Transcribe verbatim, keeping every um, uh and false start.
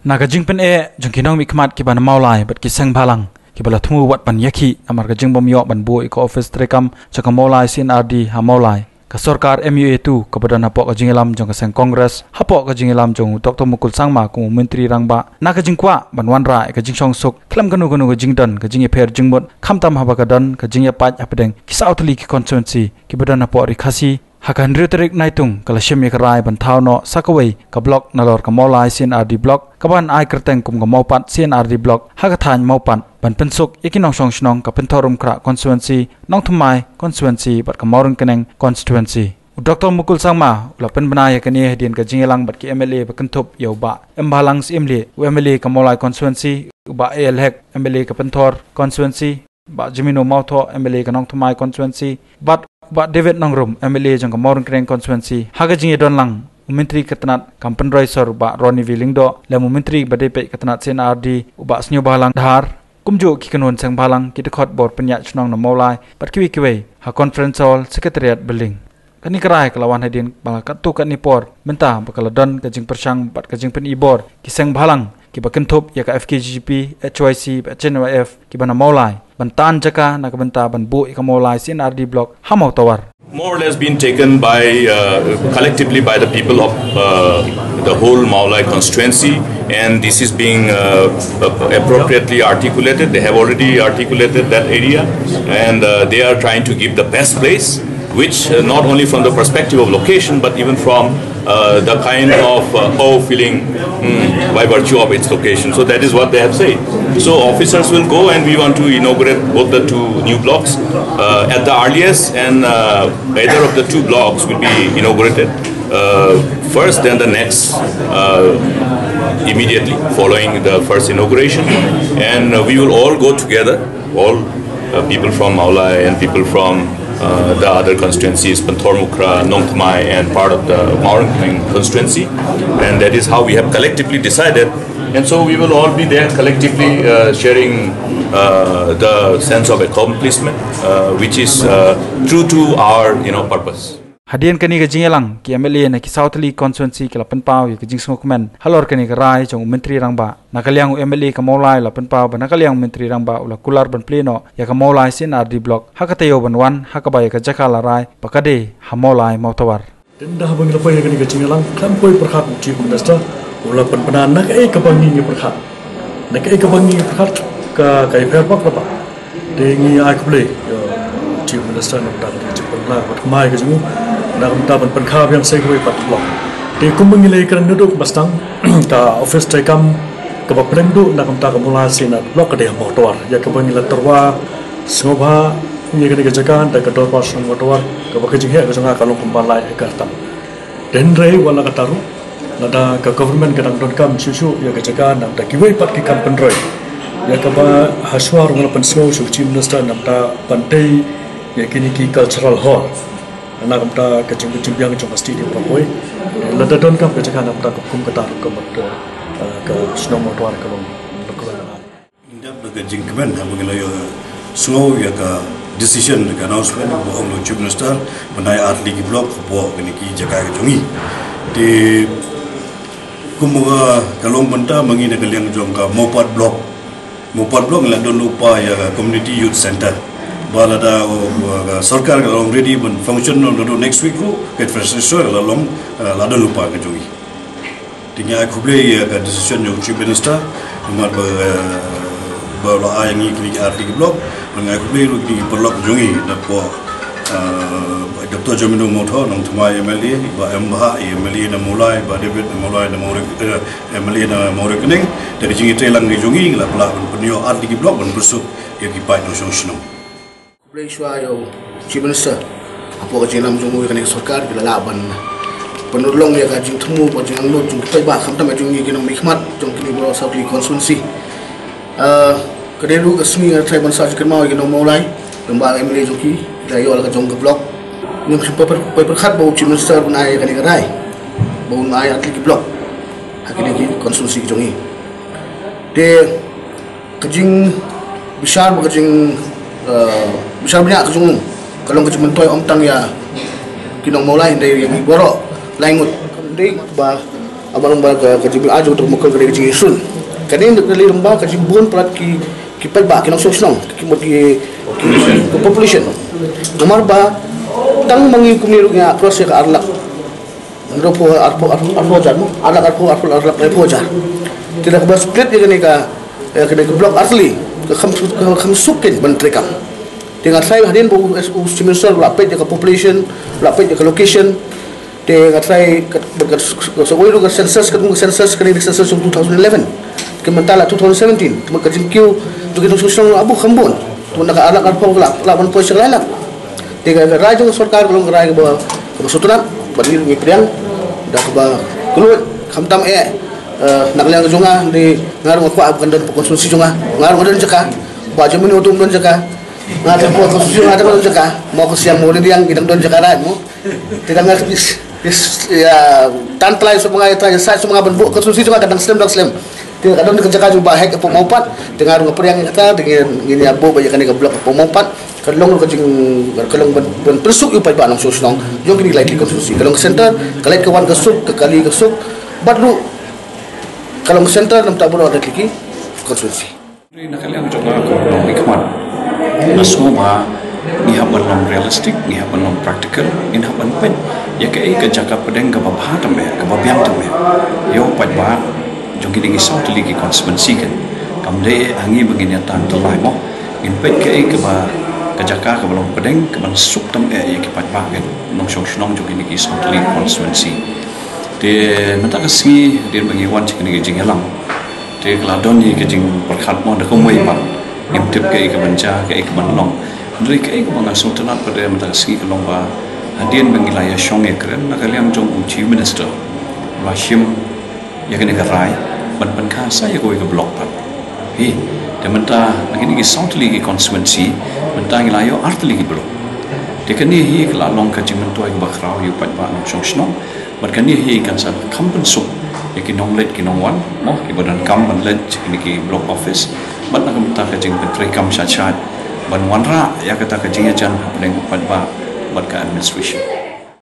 Na ka jingpyneh jong ki nongmihkhmat kiba na Mawlai bad ki seng bhalang kiba la thmu wat ban ïakhih namar ka jingbym ïoh ban buh ïa ka office treikam jong ka Mawlai C and R D ha Mawlai, ka sorkar M U A two kaba don hapoh ka jingïalam jong ka seng Congress, hapoh ka jingïalam jong u Doctor Mukul Sangma kum u Myntri Rangbah, na ka jingkwah ban wanrah ïa ka jingshongsuk khlem kano kano ka jingdon ka jingïapher jingmut, khamtam haba ka don ka jingïapait hapdeng ki saw tylli ki constituency kiba don hapoh Ri Khasi. Ha ka hynriew tarik Naitung ka la shim ïa ka rai ban thaw noh sa kawei ka block nalor ka Mawlai C and R D block, kaban ai kyrteng kum ka Mawpat C and R D block, ha ka thaiñ Mawpat, ban pynsuk ïa ki nongshong shnong ka Pynthorumkhrah constituency, Nongthymmai constituency bad ka Mawryngkneng constituency. U Doctor Mukul Sangma u la pynbna ïa kane hadien ka jingïalang bad ki M L A ba kynthup ïa u Bah M Bhalang Syiemlieh, u M L A ka Mawlai constituency, u Bah A L Hek, M L A ka Pynthor constituency, Bah Jemino Mawthoh, M L A ka Nongthymmai constituency, bad Bah David Nongrum, M L A jong ka Mawryngkneng constituency. Ha ka jingïadon lang u Myntri ka tnat kam pynroi sor Bah Ronnie V Lyngdoh, lem u Myntri ba dei peit ka tnat C and R D, u Bah Sniawbhalang Dhar, kumjuh ki kynhun seng bhalang, ki dkhot bor pynïaid shnong na Mawlai bad kiwei kiwei ha Conference Hall, Secretariat Building. Kane ka rai ka la wan hadien ba la katto katne por mynta ba ka la don ka jingpyrshang bad ka jingpynibor ki seng bhalang kiba kynthup ïa ka F K J G P, H Y C bad H N Y F kiba na Mawlai ban tan jaka na ka bynta ban buh ïa ka Mawlai C and R D block ha Mawtawar. More or less been taken by, uh, collectively by the people of, uh, the whole Mawlai constituency, and this is being, uh, appropriately articulated. They have already articulated that area, and, uh, they are trying to give the best place, which, uh, not only from the perspective of location, but even from, uh, the kind of, uh, awe feeling, mm, by virtue of its location. So that is what they have said. So officers will go, and we want to inaugurate both the two new blocks, uh, at the earliest, and, uh, either of the two blocks will be inaugurated, uh, first, then the next, uh, immediately following the first inauguration. And, uh, we will all go together, all, uh, people from Mawlai and people from, uh, the other constituencies, Pynthorumkhrah, Nongthymmai, and part of the Mawryngkneng constituency. And that is how we have collectively decided. And so we will all be there collectively, uh, sharing, uh, the sense of accomplishment, uh, which is, uh, true to our, you know, purpose. Hadien kane ka jingïalang, ki M L A na ki saw tylli constituency ki la pynpaw ïa ka jingsngewkmen halor kane ka rai jong u Myntri Rangbah. Na ka liang u M L A ka Mawlai u la pynpaw ba na ka liang u Myntri Rangbah u la kular ban plie noh ïa ka Mawlai C and R D block ha ka taïew ban wan, ha kaba ïa ka jaka la rai ba ka dei ha Mawlai Mawtawar. Te ynda haba ngi la poi ha kane ka jingïalang, khlem poi pyrkhat u Chief Minister u la pynbna na kaei kaba ngi ngi pyrkhat. Na kaei kaba ngi ngi pyrkhat ka, ka ïapher bak bak. Te ngi ai khublei ïa u Chief Minister na ka bynta ka jingpynbna bad kmai ka jong u na ka bynta ban pynkha biang sa kawei pat ka block. Te kumba ngi la ïakren naduh ba sdang, ka office treikam kaba pdeng duh na ka bynta ka Mawlai C and R D block ka dei ha Mawtawar, ïa kaba ngi la tyrwa sngewbha ïa kane ka jaka da ka Dorbar Shnong Mawtawar, kaba ka jingheh ka jong nga ka long kumba lai acre tam. Te hynrei wat la katta ruh, lada ka government ka dang donkam shuh shuh ïa ka jaka, na ka bynta kiwei pat ki kam pynroi. Ïa kaba hashwa ruh nga la pynsngew sha u Chief Minister na ka bynta ban tei ïa kine ki cultural hall, na ka bynta ka jingbiang jong ka state ïa ka poi. Lada donkam ka jaka, na ka bynta ka kum katta ruh ka mut, eh, ka shnong Mawtawar ka long, long ka long. Ynda ka jingkmen haba ngi la ïohsngew ïa ka decision, ka announcement ba ong u Chief Minister ban ai ar tylli ki block hapoh kine ki jaka ka jong ngi. Te kumba ka long mynta ma ngi na ka liang jong ka Mawpat block. Mawpat block ngi la don lypa ïa ka Community Youth Center. Ba lada, uh, ka sorkar ka long ready ban function naduh next week ruh, ka infrastructure ka la long, uh, la don lypa ka jong ngi. Te ngi ai khublei ïa ka decision jong u Chief Minister, namar ba, eh, ba la ai ngi kine ki ar tylli ki block, bad ngi ai khublei ruh ïa ki paralok jong ngi, napoh, eh, Doctor Jemino Mawthoh, Nongthymmai M L A, Bah M Bhah, M L A na Mawlai, Bah David na Mawlai, na Mawryng-, eh, M L A na Mawryngkneng, te ka jingïatreilang ka jong ngi, ngi la pynlah ban pynïoh ar tylli ki block ban pyrsuk ïa ki paid nongshong shnong. Khublei shuwa ïa u Chief Minister. Hapoh ka jingïalam jong u ïa kane ka sorkar, ki la lah ban pynurlong ïa ka jingthmu, ka jingangnud jong ki paidbah, khamtam ïa jong ngi ki nongmihkhmat jong kine baroh saw tylli ki constituency. Ah, ka dei ruh ka sngi nga trai ban sah jingkynmaw ïa ki nong Mawlai, lyngba M L A jong ki, ki la ïoh la ka jong ka block. Ngim shym poi pyr-, poi pyrkhat ba u Chief Minister un ai ïa kane ka rai, ba un ai ar tylli ki block ha kine ki constituency ki jong ngi. Te ka jingbishar bad ka jing, eh, bishar bniah ka jong u ka long ka jingmyntoi ym tang ïa ki nong Mawlai hynrei ïa ngi baroh lai ngut. Dei ba Aban ba ka ka jingmih aju tu mukul ka dei ka jingsun. Kane ka dei lem ba ka jingbun palat ki ki paidbah ki nongshong shnong ki mut ki ki ki population. Namar ba tang ma ngi kumne ruh ngi across ïa ka ar lak. Hynriewphew arphew arphew arphew hajar mo. Ar lak arphew arphew ar lak laiphew hajar. Te da kaba split ïa kane ka ïa kane ka block artylli ka kham ka kham suk kein ban treikam. Te nga tharai hadien ba u u Chief Minister u la peit ïa ka population, u la peit ïa ka location. Te nga tharai ka ka ka sa wei ruh ka census ka ka census ka ni census jong two thousand eleven. Ka mynta la two thousand seventeen. Te ka jingkiew jong ki nongshong shnong la buh kham bun. Te na ka ar lak arphew la la ban poi sha lai lak. Te ka ka rai jong ka sorkar ka long ka rai kaba kaba sngewtynnat bad ngi ngi pdiang da kaba kylluid khamtam eh na ka liang jong nga. Te nga ruh nga kwah ba kan don constituency jong nga, nga ruh nga don jaka ba jong mano tu don jaka. Nga te ko constituency nga te don jaka mo ko siang mo ni diang ki dang don jaka rai mo. Te dang nga is is ya tan tlai so nga ta sa so nga ban buh constituency jong nga ka dang slem dang slem. Te ka don ka jaka jong ba hek hapoh Mawpat. Te nga ruh nga pdiang kata te ngin ngin ïa buh ba ïa kane ka block hapoh Mawpat. Ka long ka jing ka long ban ban pynsuk ïa u paidbah nongshong shnong jong kine ki lai tylli ki constituency. Ka long ka center, ka leit ka wan ka suk, ka kali ka suk. Bad ruh ka long ka center namar ba ruh ka lai tylli ki constituency. Na ka liang jong nga kum u nongmihkhmat, nga sngew ba ngi hap ban long realistic, ngi hap ban long practical, ngi hap ban peit ïa kaei ka jaka pdeng kaba bha tam eh, kaba biang tam eh ïa u paidbah jong kine ki saw tylli ki constituency kan. Kam dei ha ngi ba ngin ïa tan tyllai mo. Ngin peit kaei kaba ka jaka kaba long pdeng kaba suk tam eh ïa ki paidbah kan, nongshong shnong jong kine ki saw tylli ki constituency. Te mynta ka sngi hadien ba ngi wan sha kane ka jingïalang, te ka la don hi ka jingpyrkhat mo da ka mei pat. Ngim tip kaei ka ban jia, kaei ka ban long. Hynrei kaei kaba nga sngewtynnat pat mynta ka sngi ka long ba hadien ba ngi la ïa shong ïa kren na ka liang jong u Chief Minister, u la shim ïa kane ka rai ban pynkha sa ïa kawei ka block pat. Hi, te mynta na kine ki saw tylli ki constituency mynta ngi la ïoh ar tylli ki block. Te kane hi ka la long ka jingmyntoi kaba khraw ïa u paidbah nongshong shnong. Bad kane hi kan sa kham pynsuk ïa ki nongleit ki nongwan mo, kiba donkam ban leit sha kine ki block office. Bad na ka bynta ka jingpyntreikam shait shait ban wanrah ïa kata ka jingïajan hapdeng u paidbah bad ka administration.